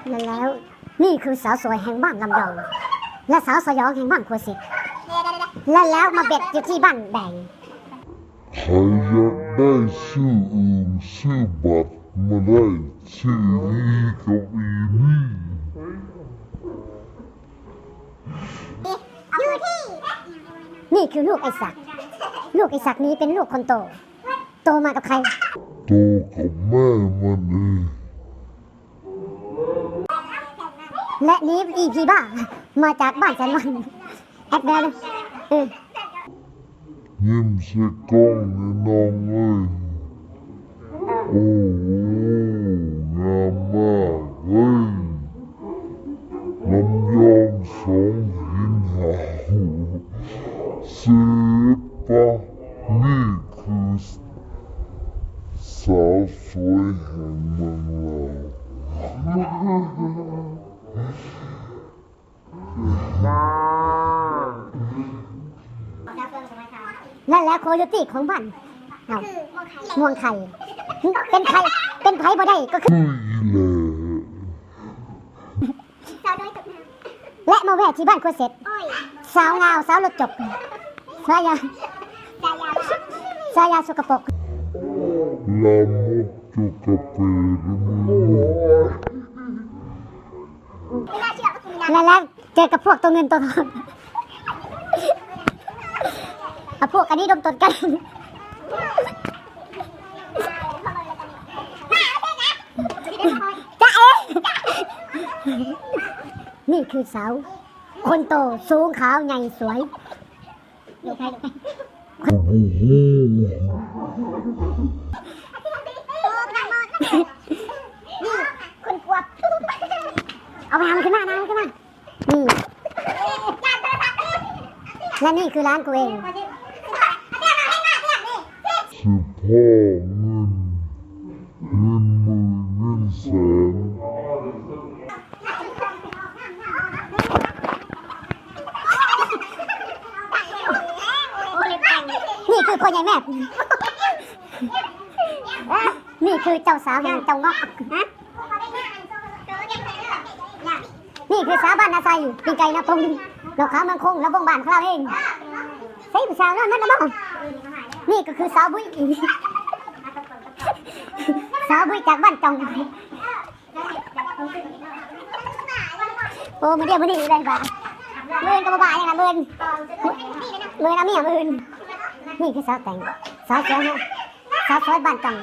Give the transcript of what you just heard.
ແລະແລ້ວ ນີ້ຄືສາວສວຍແຫ່ງບ້ານລຳຍອງ ແລະສາວສະຫຍອງແຫ່ງບ້ານຂົວເສັກ ແລະແລ້ວມາເບັດຢູ່ທີ່ບ້ານແບງ. ໃຜຢາກໄດ້ຊື່ອຶ່ງ ຊື້ບັດມາໄດ້ ຊື່ອີ່ລີກັບອີ່ລີ. ນີ້ຄືລູກໄອ້ສັກ ລູກໄອ້ສັກນີ້ເປັນລູກຄົນໂຕ ໂຕມາກັບໃຜ? ໂຕກັບແມ່ມັນເອງ. ແລະນີ້ອີ່ຜີບ້າ ມາຈາກບ້ານແສນວັນ ແອັດແບນ ເອີ ຍິ້ມໃສ່ກ້ອງແນ່ນ້ອງເອີຍ. ໂອ້ໂຫ ງາມມາກເວີຍ ລຳຍອງສອງຫີນຫາວ ເສດປະ ນີ້ຄືສາວສວຍແຫ່ງເມືອງລາວ. ນັ້ນແຫຼະໂຄໂຍຕີຂອງບ້ານເຮົາ ມ່ວງໄຂ່ ເປັນໃຜ ເປັນໃຜບໍ່ໄດ້ກໍຄື ຄືອີ່ແຫຼ້ ແລະມາແວ່ທີ່ບ້ານຂົວເສັກ ສາວງາວ ສາວລົດຈົກ ສາຍາ ສາຍາສົກກະປົກ ລາມົກຈົກກະເປ ແລະແລ້ວເຈີກັບພວກໂຕເງິນໂຕທອງ ອາ ພວກອັນນີ້ດົມຕົດກັນ ຈະເອ ນີ້ຄືສາວຄົນໂຕ ສູງຂາວໃຫຍ່ສວຍ. ເອົາມາ ເອົາມັນຂຶ້ນມາ ເອົາມັນຂຶ້ນມາ ນີ້ ແລະນີ້ຄືຫຼານກູເອງ ສະເພາະເງິນ ເງິນໝື່ນ ເງິນແສນ. ນີ້ຄືພໍ່ໃຫຍ່ແມບ ນີ້ຄືເຈົ້າສາວແຫ່ງເຈົ້າງອກ. ນີ້ຄືສາວບ້ານນາໄຊ ປີ້ງໄກ່ນາພົງ ເຫຼົ້າຂາວເມືອງຄົງ ລະວົງບ້ານຂອງລາວເອງ. ໃສຜູ້ສາວນອນໝົດລະບໍ່? ນີ້ກໍຄືສາວບຸ້ຍ ສາວບຸ້ຍຈາກບ້ານຈອງ. ໂອ້ ມື້ດຽວມື້ນີ້ໄດ້ບາດ ມື້ອື່ນກໍບໍ່ບາດຫຍັງນະ ມື້ອື່ນ ມື້ອື່ນເອົາເມຍ ມື້ອື່ນ. ນີ້ຄືສາວແຕ່ງ ສາວສວຍ ສາວສວຍບ້ານຈອງ.